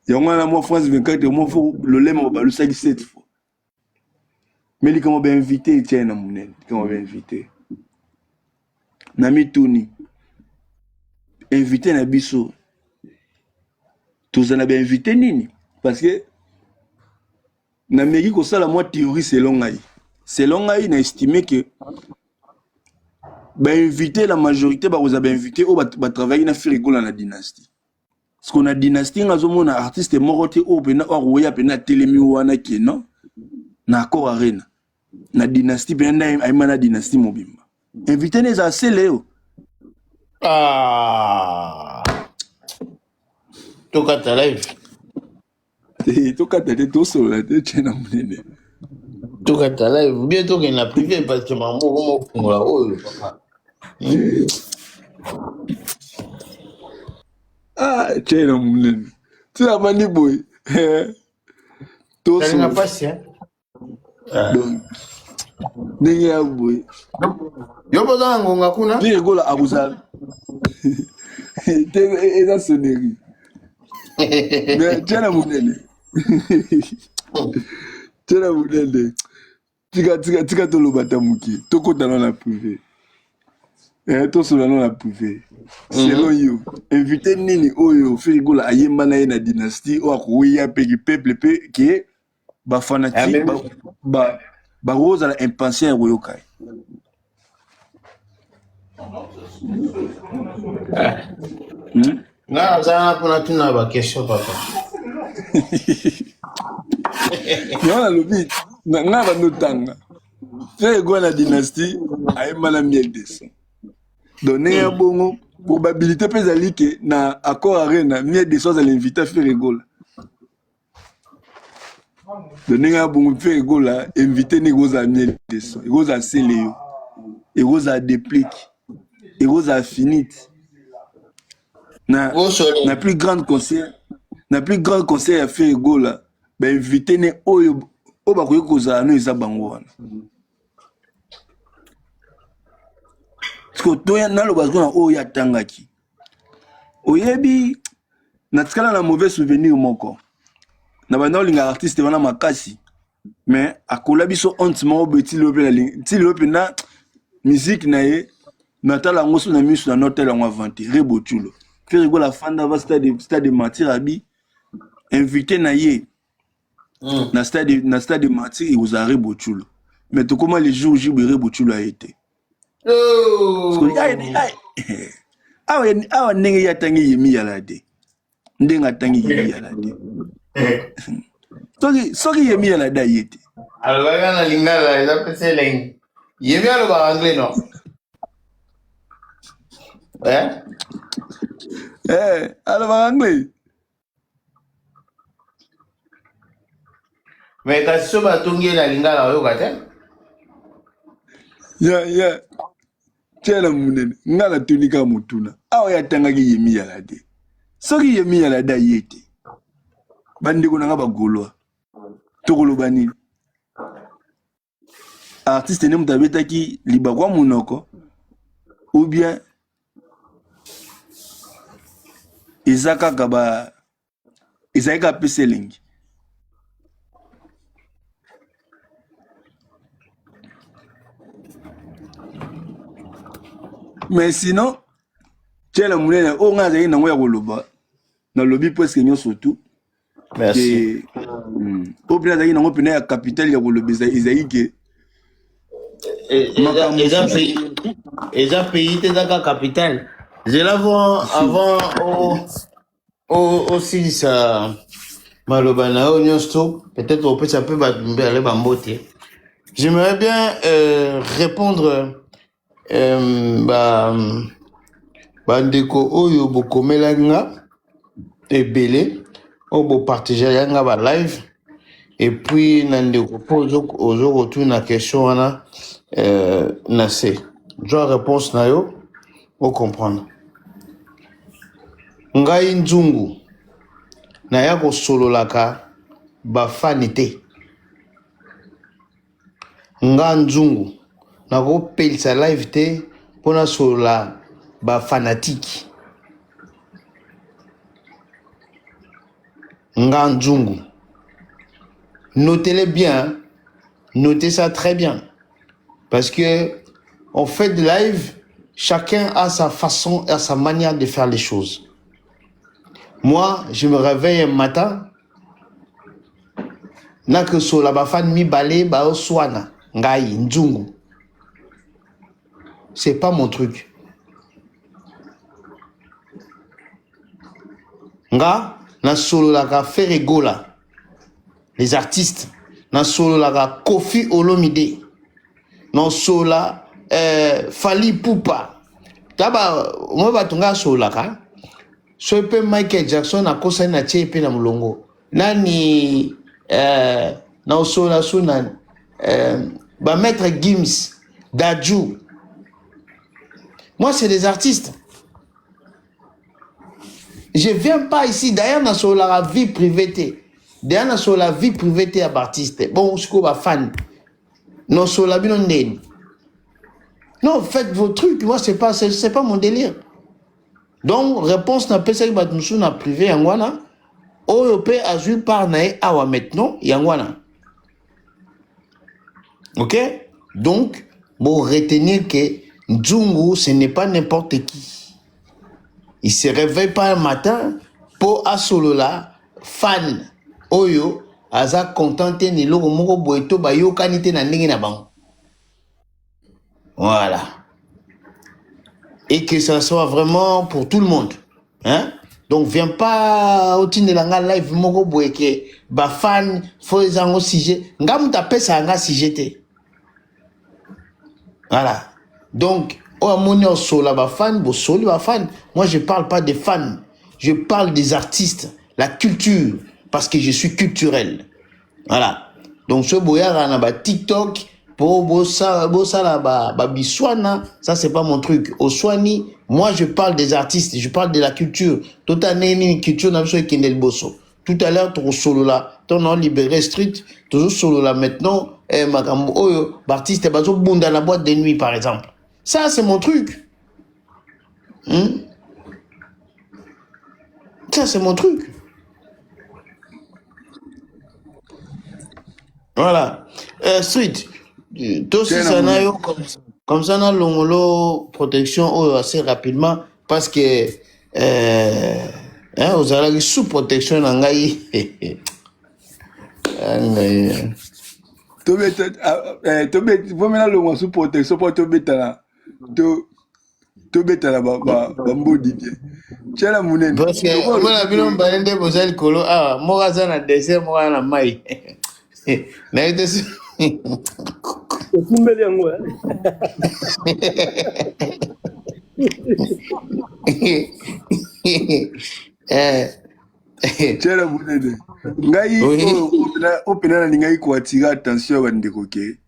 Yango wana mwa France 24, mwa fo lolemo balusaki cette fois. Mais likambo bainvité, etiai na monene, likambo bainvité na mituni, invité na biso tozala na bainvité nini? Parce que nameki kosala mwa théorie selon ngai. Selon ngai, na estime ke bainvité, la majorité bakozala bainvité oyo batravaillaki na Ferre Gola na Dynastie, parce que na Dynastie nga azomona artiste moko te oyo mpena oyo akoya mpena atelemi wana ke non, na Accor Arena na Dynastie mpena nde ayemba na Dynastie mobimba, invité ne ezala sele oyo. Ah. Tokata live. Te, tokata te, tosolola te, tie na monene. Tokata live bien, tokende na privé, parce que mambo okoma ofungola oyo, papa. Ah, tie na monene, tina bandi boye. Talinga tosolola. Pasi, hein? Ah. Donc ndenge ya boye. Yo boza na ngonga kuna. Ferre Gola akozala te, eza sonnerie. Mais tia na monene, tia na monene, tika, tika, tika, toloba ta moke, tokota no na privé, tosolola no na privé. Selon yo, invité nini oyo Ferre Gola ayemba na ye na Dynastie, oyo akoya mpe ki peuple mpe ke bafanatique bakozala impatient ya koyoka ye? Nga naza wana mpona tuna baquestion, papa. Yango nalobi nga bandotanga Ferre Gola na Dynastie ayemba na Miel de Son. Donc ndenge ya bongo, probabilité mpe ezali ke na Accor Arena, Miel de Son azala invité Ferre Gola. Donc ndenge ya bongo, Ferre Gola invité nde ekozala Miel de Son, ekozala Seleyo, ekozala Déplique, ekozala Finite na plus grande concert, na plus grand concert ya Ferre Gola. Bainvité ne oyo oyo bakoki kozala no eza bango wana. Parce que toya naloba sikoyo na oyo atangaki. Oyebi, natikala na mauvais souvenir moko. Na banda olinga artiste wana makasi. Mais akola biso honte moko boye ti lelo mpe ti lelo mpenza musique na ye natala yango so na miso na notala yango avant te Rebo Tchulo. Ferre Gola afanda va stade stade martyr abi invité na ye na stade martyr ekozala Rebo Tchulo. Mais tokoma le jour J boye Rebo Tchulo aye te. Oh. Awa awa ndenge ye atangi Yemi Alade. Ndenge atangi Yemi Alade. Soki soki Yemi Alade aye te. Alobaka na lingala eza pesa elengi. Yemi alobaka anglais non? Eh? Eh, alobaka anglais. Mais kasi so batongi ye na lingala oyoka te? Ya ya tiala munene nga natuni kaka motuna awa ye atangaki Yemi Alade soki Yemi Alade aye te bandeko na nga bagaulois tokoloba nini artiste nde moto abetaki libakwa monoko ou bien eza kaka ba ezalaki kaka pesa elengi mais sinon tiela monene oyo ngai azalaki nango ya koloba nalobi presque nyonso tout. Merci. Oyo mpena azalaki nango mpena ya capital ya koloba ezalaki ke eza pays te, eza kaka capital. Zela avant avant osilisa maloba na yo nyonso, peut-être opesa mpe bato mbele bambote. J'aimerais bien répondre ba bandeko oyo bokomelaki nga ebele, oyo bopartageaki nga ba live, et puis na ndeko mpo ozo kotuna question wana na se zwa réponse na yo ocomprendre. Ngai nzungu naya kosololaka bafani te. Nga nzungu nakopelisa live te mpo nasolola bafanatike. Nga nzungu, notez-le bien, notez ça très bien, parce que on fait de live, chacun a sa façon et sa manière de faire les choses. Moi, je me réveille un matin, nakosola bafani mibale baoswana ngai nzungu, c'est pas mon truc. Nga nasololaka Ferre Gola, les artistes, nasololaka Koffi Olomide, nasola Fally Ipupa, taba moi bato nga asololaka so mpe Michael Jackson akosani na tie mpe na molongo nani naosola su nani ba Maître Gims, Dadju. Moi, c'est des artistes. Je viens pas ici d'ailleurs nasololaka vie privée te, d'ailleurs nasolola vie privée te ya baartiste. Bon, sikoyo bafani nosolola bino ndeni? Non, faites vos trucs, moi c'est pas mon délire. Donc réponse napesaki bato mosusu na privé yango wana, oyo mpe azwi part na ye awa maintenant yango wana. Ok, donc bon, retenir que Nzungu, ce n'est pas n'importe qui. Il se réveille pas un matin po asolola fan oyo aza content te na eloko moko boye to bayokani te na ndenge na bango. Voilà, et que ça soit vraiment pour tout le monde, hein. Donc viens pas otindela nga live moko boye ke bafan fo ezango sujet. Nga moto apesaka nga sujet te. Voilà. Donc oyo amoni osola bafan, bosoli bafan. Moi, je parle pas des fans, je parle des artistes, la culture, parce que je suis culturel. Voilà. Donc so boyaka na ba TikTok po bosala babiswana, ça c'est pas mon truc. Oswani, moi je parle des artistes, je parle de la culture. Tota ndenge nini culture na biso ekende liboso. Tout à l'heure tokosolola to libéré street, tozosolola maintenant makambo oyo baartiste bazobunda na boîte de nuit par exemple. Ça c'est mon truc. Ça, c'est mon truc. Voilà. Street, tosisa na yo comme ça na longolo protection oyo assez rapidement parce que hein, ozalaki sous protection na ngai. Ah, ngai. Tobeta, ah, tobeta, vomela longwa sous protection mpo tobetana to tobetana bambodi bien tiala monene. Parce que omona bino mibale nde boza likolo awa, moko aza na dessert, moko aza na mai, nayebi te Otumbeli yango, eh? Tiala monene, ngai oyo opena nalingaki koattirer attention ya bandeko ke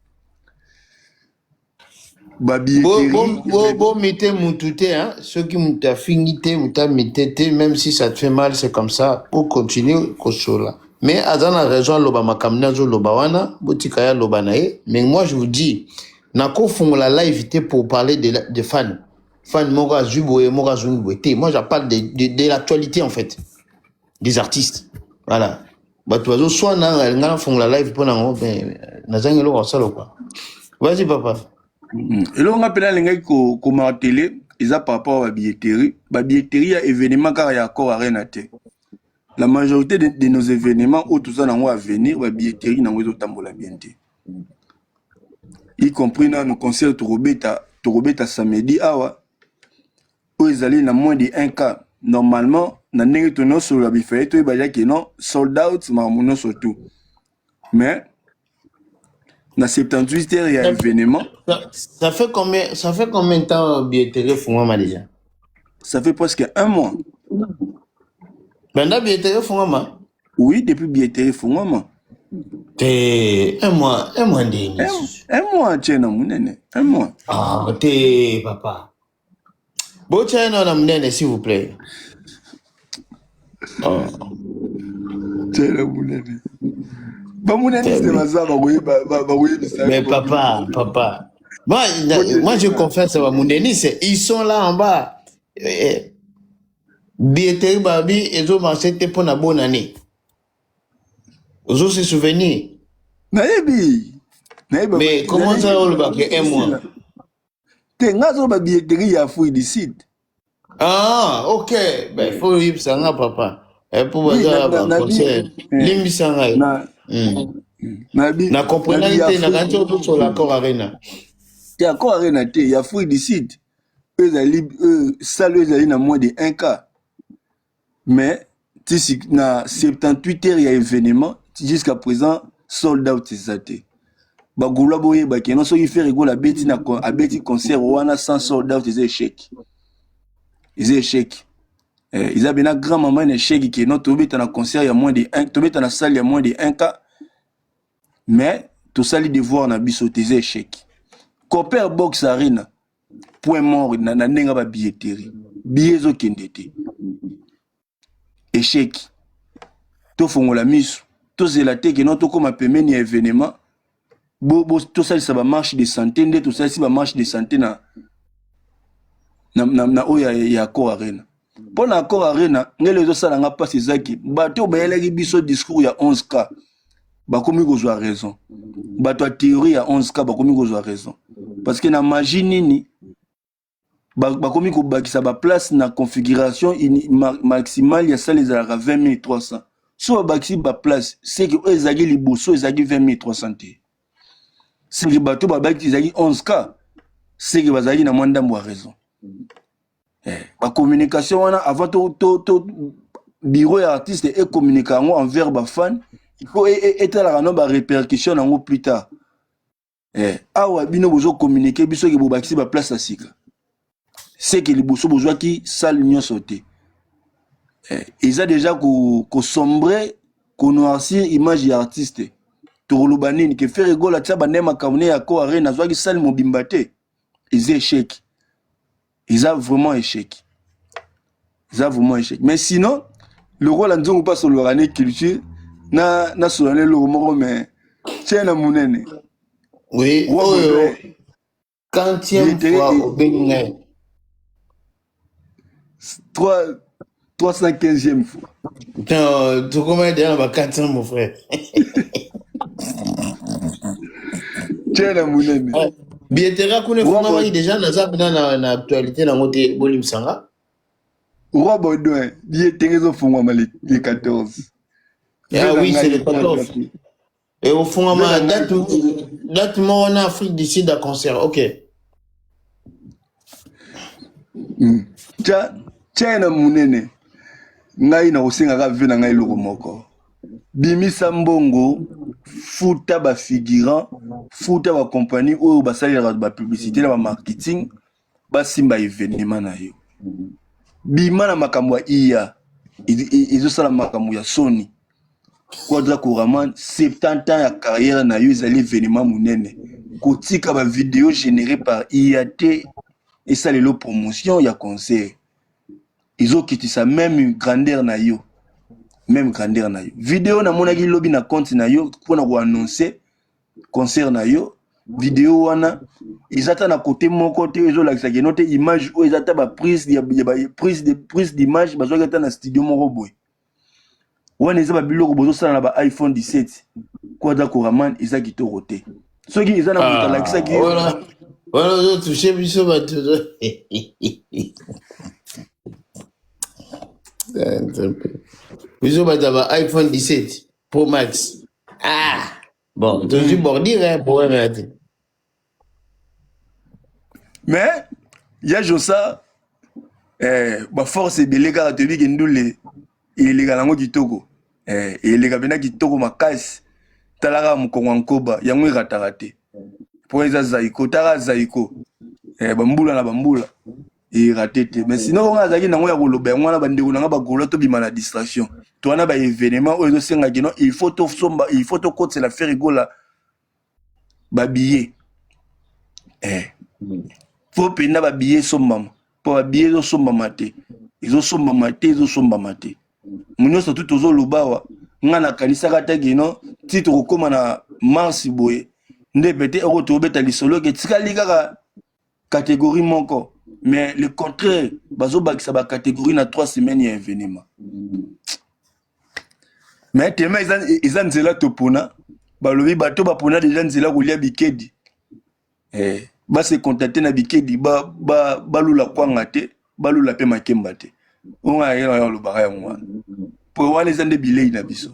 babilletterie Bomite mutu te, hein? Soki mutu afingi te, mutu amite te, même si ça te fait mal, c'est comme ça po continue kosola. Mais aza na raison, aloba makambo nde azoloba wana, botika ye aloba na ye. Mais moi, je vous dis, nakofungola live te pour parler de fan fan moko azwi boye, moko azongi boye te. Moi, je parle de l'actualité en fait, des artistes. Voilà, bato bazoswana, nga nafungola live mpo nango nazangi eloko kosala quoi. Vas-y, papa. Eloko nga mpe nalingaki komarteler eza par rapport à babilletterie, babilletterie ya événement kaka ya Accor Arena te. La majorité de nos événements oyo toza nango à venir, babilletterie nango ezotambola bien te, y compris nano concert tokobeta samedi awa, oyo ezali na moins de 1 cas. Normalement, na ndenge tonosolola, bifale toyeba ke non, sold out, makambo nyonso tout, mais na 78 heures ya événement. Ça fait combien de temps billetterie efungwama déjà? Ça fait presque un mois. Banda billetterie efungwama? Oui, depuis billetterie efungwama. Te, un mois, un mois ndeni? Un mois, tie na monene, un mois. Ah te, papa, botia ye na monene, s'il vous plaît. Oh. Tie na monene, bamonaniste baza bakoyebisa. Mais papa, papa, moi, je confesse, bamonaniste, ils sont là en bas. Billetterie babi ezomarcher te mpo na bonne année, ozo se souvenir? Nayebi, nayebi. Mais comment ça, olobaka un mois? Te, nga azoloba billetterie ya Afrique du Sud. Ah ok, ben faut oyebisa nga, papa, mpo baza baconcert, limbisa ngai. Na comprenaki te, nakanisi otosola Accor Arena. Te, Accor Arena te, ya Afrique du Sud oyo ezali salle oyo ezali na moins de 1 cas, mais ti na 78 heures ya événement, jusqu'à présent sold out eza te. Bagaulois, boyebaki no, soki Ferre Gola abeti na abeti concert wana sans sold out, eza échec, eza échec. Eza bena grand mama na échec ke no tobeta na concert ya moins de 1, tobeta na salle ya moins de 1 cas, mais tosali devoir na biso te, eza échec. Copper Box Arena, point mort na ndenge babilletterie, billet ezokende te, échec. Tofongola miso, tozela te ke no tokóma pembeni ya événement, tosalisa bamarche de santé nde tosalisi bamarche de santé na oyo ya Accor Arena. Mpo na Accor Arena, ngele ezosala nga mpasi ezaki bato oyo bayelaki biso discours ya 11 k bakomi kozwa raison. Bato ya théorie ya 11 k bakomi kozwa raison, parce que na magie nini bakomi kobakisa baplace na configuration maximale ya salle ezalaka 20 300. So babakisi baplace, seke oyo ezalaki liboso ezalaki 20 300 te, seke bato babakisi ezalaki 11 k, seke bazalaki na mwa ndambo ya raison. Bacommunication wana, avant to bureau ya artiste ecommuniquer yango envers bafan, il faut etalaka no barépercussion yango plus tard. Awa bino bozocommuniquer biso ke bobakisi baplace ya sika, seke liboso bozwaki salle nyonso te. Eza déjà kosombrer, konoircir image ya artiste. Tokoloba nini ke Ferre Gola tia bande makambo ne ya Accor Arena, azwaki salle mobimba te? Eza échec, eza vraiment échec, eza vraiment échec. Mais sinon, lokola nzongo mpe asololaka ne culture na nasolola ne eloko moko, mais tie na monene. Oui, oyo quantième fois obengi ngai. Trois. 315e fois. Non, tokoma deja na ba 400 mon frère. Tia na monene. Ah, billetterie kuna efungamaki deja naza mpena na, na actualité nango te bolimbisa nga. Roi Baudouin, billetterie ezofungwama le, le 14. Ah oui, c'est le 14. Et ofungama date date moko na Afrique du Sud ya concert. OK. Tya tya ye na monene. Ngai nakosengaka vie na ngai eloko moko. Bimisa mbongo, futa ba figurant, futa ba compagnie oyo basalelaka ba publicité na ba marketing, basimba evenement na yo. Bima na makambo ya IA ezosala makambo ya soni. Quadra Koraman 70 ans ya carrière na yo ezali evenement monene. Kotika ba video générée par IA te esalelo promotion ya concert. Ezokitisa même grandeur na yo. Même grandeur na yo. Video namonaki lobi na compte na yo mpona ko annoncer concert na yo video wana eza ata na kote moko te ezolakisa keno te image oyo eza ata ba prise ya ba prise de prise d'image bazwaki ata na studio moko boye wana eza babiloko bozosala na ba iphone 17 quadra koraman eza kitoko te soki eza na moto alakisaki ah, wana wana ozotouche biso bato biso bato ya ba iphone 17 pro max ah bon tozwi bordure hein, problème ya te mais ya josa eh, baforce ebele kaka toyebi ke ndule eleka nango kitoko eh, eleka mpena kitoko makasi tala kaka mokongo ya nkoba yango erataka te mpo eza zaiko taka zaiko eh, bambula na bambula erate te mais sinon nga azalaki nango ya koloba yango wana bandeko na nga bagolois tobima na distraction to wana ba événement oyo ezosenga kino il faut tosomba il faut tokotela Ferre Gola ba billet eh. Faut mpenza ba billet esombama mpo ba billet ezosombama te ezosombama te ezosombama te nyonso tu tozoloba awa nga nakanisaka ata kino ti tokokóma na mars boye nde pete oko tobeta lisolo ke etikali kaka catégorie moko mais le contraire bazobakisa bacatégorie na 3 semaines ya événement mais tema eza, eza nzela topona balobi bato bapona deja nzela kolia bikedi eh, base contacte na bikedi balula ba, ba kwanga te balula mpe makemba te onga yena alobaka yango wana po wana eza nde bilei na biso.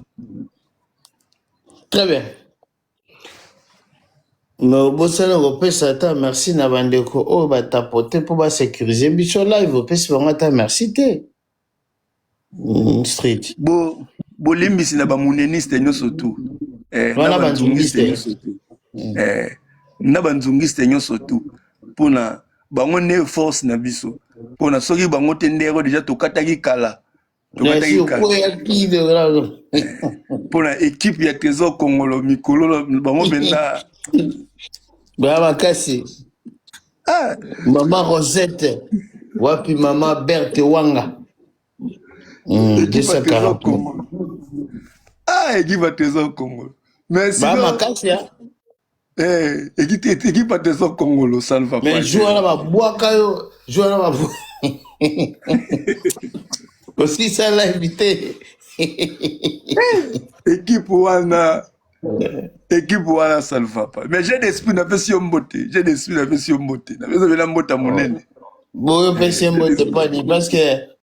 Très bien. Mais obosani kopesa ata merci na bandeko oyo batapote mpo basécurise biso live opesi bango ata merci te street bo bolimbisi na bamuneniste nyonso tu eh, wana na banzungiste banzungiste nyonso tu eh, na banzungiste nyonso tu mpona bango nde force na biso mpona soki bango te ndeko deja tokataki kala merci tokataki kala okweyaki mpona ekipe ya Trésor Kongolo mikolo bango mpenza baya makasi ah, mama Rosette wapi mama Berthe Wanga équipe ya Trésor 240 Kongolo ah équipe ya Trésor Kongolo mais baya sinon makasi ya eh, équipe équipe ya Trésor Kongolo ça ne va mais pas jour wana babwaka yo jour wana babwa osisa live te équipe wana équipe wana ça ne va pas mais j'ai d'esprit napesi yo mbote j'ai d'esprit napesi yo mbote napesi yo mbote ya monene boyo opesi ye mbote pani parce que